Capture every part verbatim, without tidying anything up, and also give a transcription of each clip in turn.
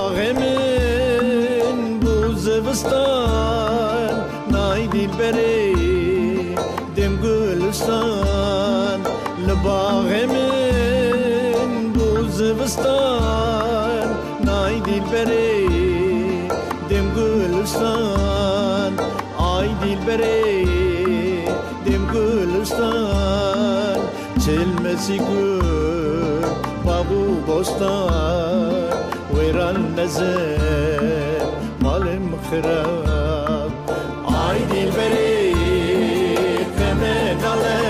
Baxê min bû zivistan, nay dîlberê dêm gulistan. Li baxê min bû zivistan, nay dîlberê dêm gulistan. Ay dîlberê dêm gulistan, çil mezî gul, bav û bostan, wêran mezin, malê min xirab. Ay dîlberê, xeme nale,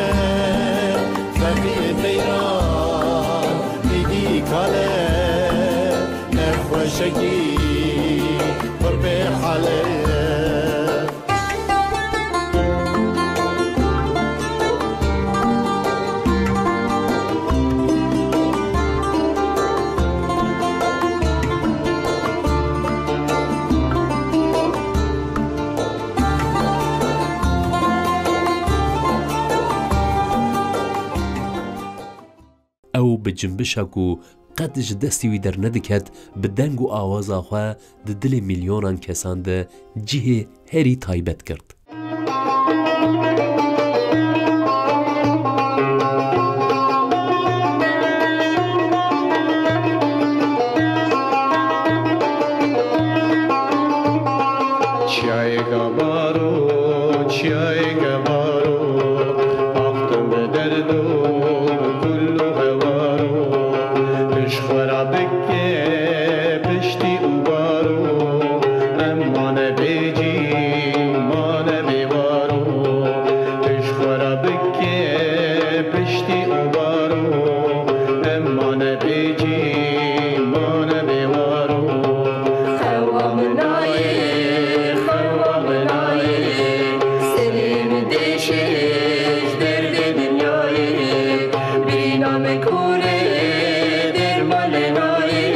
feqî qeyran, êdî kale, nexweşekî, qurbê hale. Ew bi cimbişa ku qet ji destê wî dernediket, bi deng û awaza xwe di dilê milyonan kesan de cihê herî taybet gird. Çiyayêka baro, çiyayêka baro, axtim bi derd û bi kul û hewaro. Tu ji xwe re bike piştî û baro, em mane bê cî, mane bê waro. Tu ji xwe re bike piştî û baro, em mane bê cî, mane bê waro. Xewa min nayê, xewa min nayê, serê min dêşe ji derdê dinyayê. Birîna min kor e, derman lê nayê,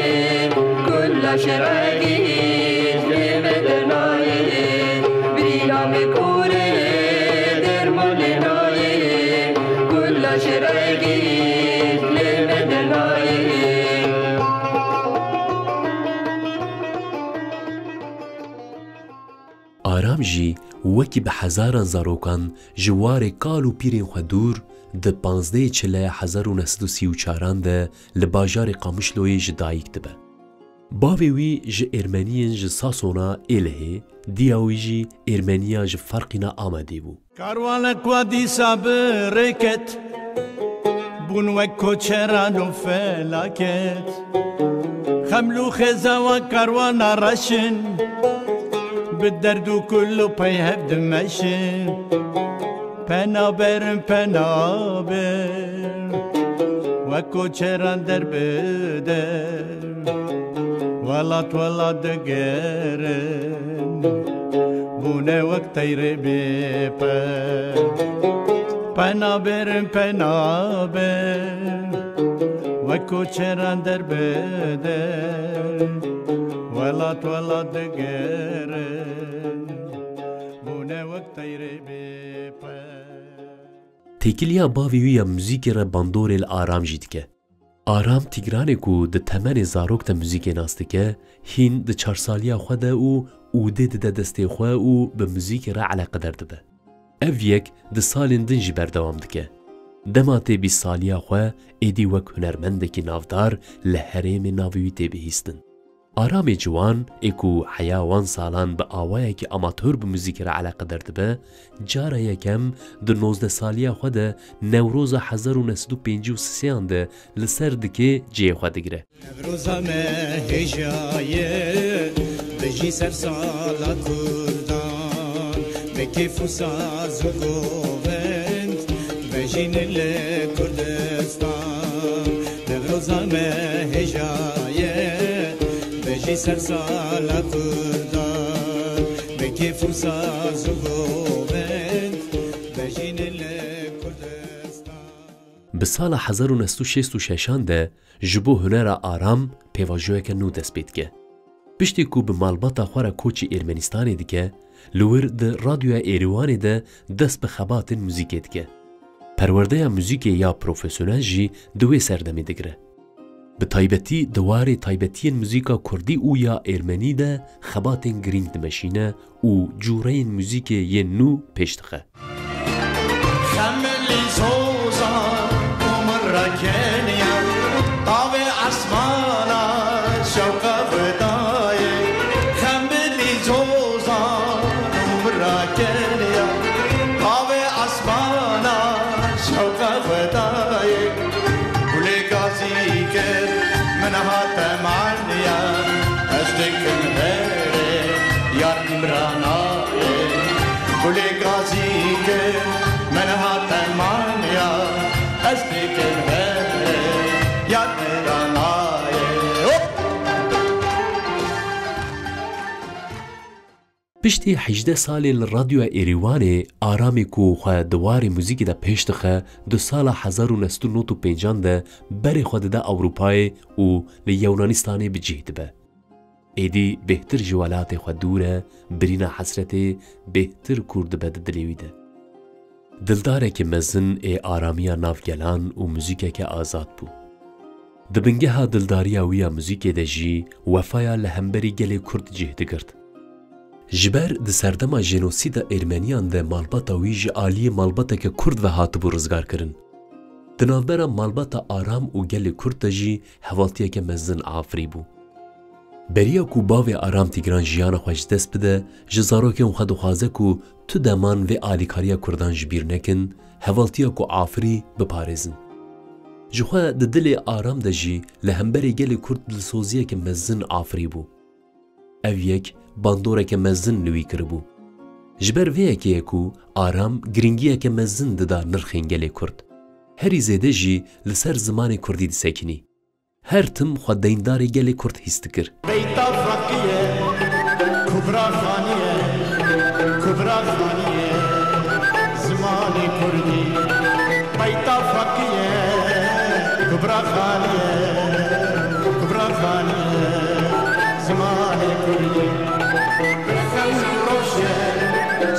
kula şerekî ji lê me dernayê. Birîna min kor e, derman lê nayê, kula şerekî ji lê me dernayê. Aram jî wekî bi hezaran zarokan ji warê kal û pîrên xwe dûr, di panzdehê Çileya hezar û neh sed û sî û çaran de li bajarê Qamişloyê ji dayik dibe. Bavê wî ji Êrmeniyên ji Sasona Êlihê, diya wî jî Êrmeniya ji Ferqîna Amedê bû. Karwanek wa dîsa bi rê ket, bûn wek koçeran û felaket. Xeml û xêza wa karwana reşin, bi derd û kul û pey hev dimeşin. Penaberin penaber, wek koçeran der bi der. Welat welat digerin, bûne wek teyrê bêper. Penaberin penaber, wek koçeran der bi der. Welat welat digerin, bûne wek teyrê bêper. Têkiliya bavê wî ya muzîkê re bandorê li Aram jî dike. Aram Tîgranê ku di temenê zarok de muzîkê nas dike, hîn di çarsaliya xwe de û ûdê dide destê xwe û bi muzîkê re eleqedar dibe. Ev yek di salên din jî berdewam dike. Dema tê bîst saliya xwe, êdî wek hunermendekî navdar li herêmê navê wî tê bihîstin. Aramê ciwan, ê ku heya wan salan bi awayekî amator bi muzîkê re eleqedar dibe, cara yekem di nozdeh saliya xwe de Newroza hezar û neh sed û pêncî û sêyan de li ser dikê cihê xwe digire. Newroza me hêja ye, bijî sersala Kurdan, bi kêf û saz û govend, bejîne li Kurdistan. Newroza me hêja ye, bijî sersala Kurdan, bi kêf û saz û govend, bejîne li Kurdistan. Bi sala hezar û neh sed û şêst û şeşan de ji bo hunera Aram pêvajoyeke nû dest pê dike. Piştî ku bi malbata xwe re koçî Ermenistanê dike, li wir di Radyoya Êrîwanê de dest bi xebatên muzîkê dike. Perwerdeya muzîkê ya profesyonel jî di wê serdemê digire. Bi taybetî di warê taybetiyên muzîka kurdî û ya êrmenî de xebatên girîng dimeşîne û cûreyên muzîkê yên nû pêş dixe. Xemilî zozan û min rekeniye, tavê esmana şewqe xwe dayê. Xemilî zozan û min rekeniye, tavê esmana şewqe xwe dayê. Gulê gazî kir, min hate maniye, ez dikim herê, yar min ra nayê. Gulê gazî kir, min hate maniye, ez dikim herê, yar min ra nayê. Hop! Piştî hejdeh salên li Radyoya Êrîwanê, Aramê ku xwe di warê muzîkê de pêş dixe, di sala hezar û neh sed û nod û pêncan de berê xwe dide Ewropayê û li Yewnanistanê bi cih dibe. Êdî bêhtir ji welatê xwe dûr e, birîna hesretê bêhtir kûr dibe di dilê wî de. Dildarekî mezin ê aramiya nav gelan û muzîkeke azad bû. Di bingeha dildariya wî ya muzîkê de jî wefaya li hemberî gelê Kurd cih digirt. Ji ber di serdema jenosîda Êrmeniyan de malbata wî ji aliyê malbateke Kurd ve hatibû rizgarkirin. Di navbera malbata Aram û gelê Kurd de jî hevaltiyeke mezin afirîbû. Beriya ku bavê Aram Tîgran jiyana xwe ji dest bide, ji zarokên xwe dixwaze ku tu deman vê alîkariya Kurdan ji bîr nekin, hevaltiya ku afirî biparêzin. Ji xwe di dilê Aram de jî li hemberî gelê Kurd dilsoziyeke mezin afirîbû. Ev yek bandoreke mezin li wî kiribû. Ji ber vê yekê ye ku Aram giringiyeke mezin dida nirxên gelê Kurd. Herî zêde jî li ser zimanê Kurdî disekinî. Her tim xwe deyndarê gelê Kurd hîs dikir. Beyta Feqî ye, Kubra Xanî ye, Kubra Xanî ye, zimanê Kurdî. Beyta Feqî ye, Kubra Xanî ye, Kubra Xanî ye, zimanê Kurdî. Bi xewn û roşe,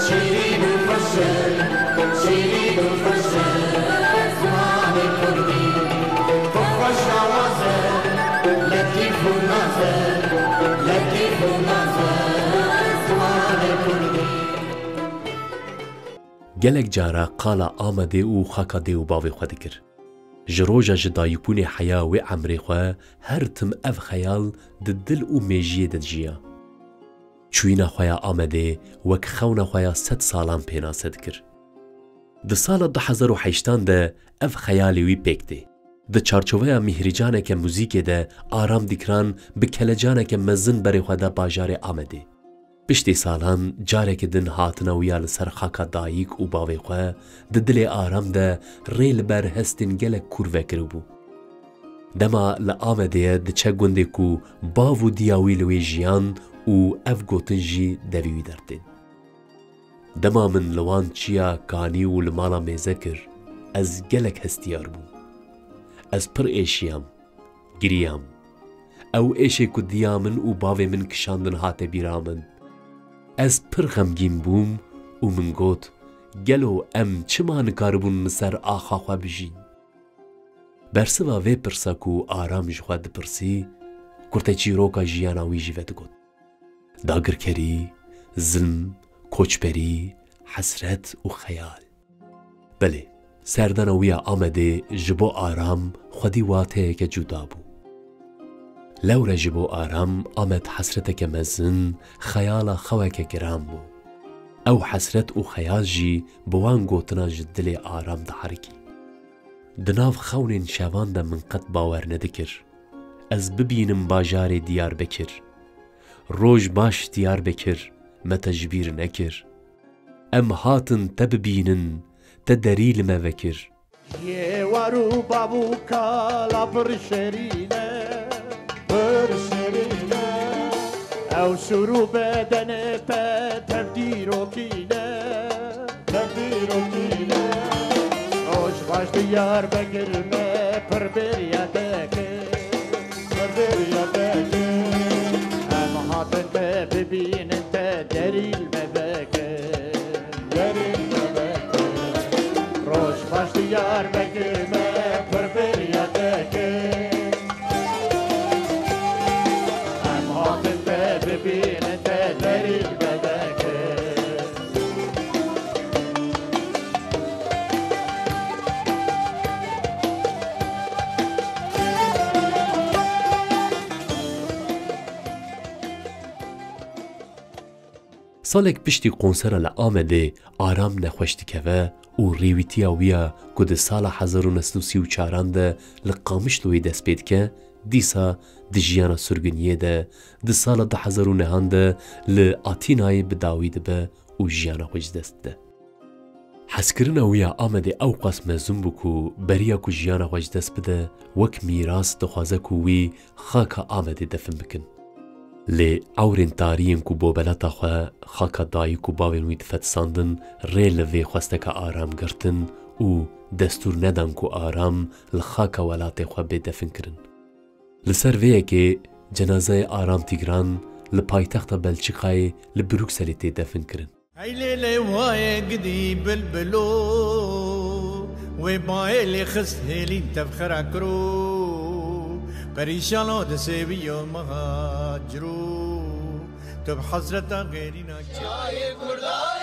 şîrîn û xweş e, şîrîn û xweş e, zimanê Kurdî. Xweş awaz e, letîf û naz e, letîf û naz e, zimanê Kurdî. Gelek cara qala Amedê û xaka dê û bavê xwe dikir. Ji roja ji dayikbûnê heya wê emrê xwe her tim ev xeyal di dil û mêjiyê de dijiya. Çûyîna xwe ya Amedê wek xewna xwe ya sed salan pênase dikir. Di sala du hezar û heştan de ev xeyalê wî pêk tê. Di çarçoveya mîhrîcaneke muzîkê de Aram Dîkran bi kelecaneke mezin berê xwe da bajarê Amedê. Piştî salan careke din hatina wî ya li ser xaka dayik û bavê xwe di dilê Aram de rê li ber hestên gelek kûr vekiribû. Dema li Amedê ye diçe gundê ku bav û diya wî li wê jiyan û ev gotin jî devî wî dertên. Dema min li wan çiya kanî û li mala mêze kir, ez gelek hestiyar bûm. Ez pir êşiyam, giriyam. Ew êşê ku diya min û bavê min kişandin hate bîra min. Ez pir xemgîn bûm û min got, gelo em çima nikaribûn li ser axa xwe bijîn? Bersiva vê pirsa ku Aram ji xwe dipirsî, kurteçîroka jiyana wî jî vedigot. Dagirkerî, zilm, koçberî, hesret û xeyal. Belê, serdana wî ya Amedê ji bo Aram xwedî wateyeke cuda bû. Lewre ji bo Aram Amed hesreteke mezin, xeyala xeweke giran bû. Ew hesret û xeyal jî bi wan gotinan ji dilê Aram diherikî. Di nav xewnên şevan de min qet bawer nedikir ez bibînim bajarê Diyarbekir. Roj baş Diyarbekir, me te ji bîr nekir. Em hatin te bibînin, te derî li me vekir. Yê war û bav û kala pir şerîn e, pir şerîn e. Ew sûr û bedenê te tev dîrokî ne, tev dîrokî ne. Roj baş Diyarbekir me pir bêriya te kir, pir bêriya te kir. Em hatin te bibînin, te derî li me vekir. Roj baş Diyarbekir me pir bêriya te kir. Salek piştî konsera li Amedê Aram nexweş dikeve û rêwîtiya wî ya ku di sala hezar û neh sed û sî û çaran de li Qamişloyê dest pê dike, dîsa di jiyana surguniyê de, di sala du hezar û nehan de li Atînayê bi dawî dibe û jiyana xwe ji dest dide. Hezkirina wî ya Amedê ewqas mezin bû ku beriya ku jiyana xwe ji dest bide, wek mîras dixwaze ku wî xaka Amedê defin bikin. Lê ewrên tarî yên ku bobeleta xwe xaka dayik û bavên wî difetisandin, rê li vê xwesteka Aram girtin û destûr nedan ku Aram li xaka welatê xwe bê definkirin. Li ser vê yekê cenazeyê Aram Tîgran li paytexta Belçîkayê li Brukselê tê definkirin. Hey lê lê wayê gidî bilbilo, wê bayê lê xist hêlîn tevxera kiro, perîşano di sêwiyo meha ciro, tu bi hezreta xêrîna çayê Kurda.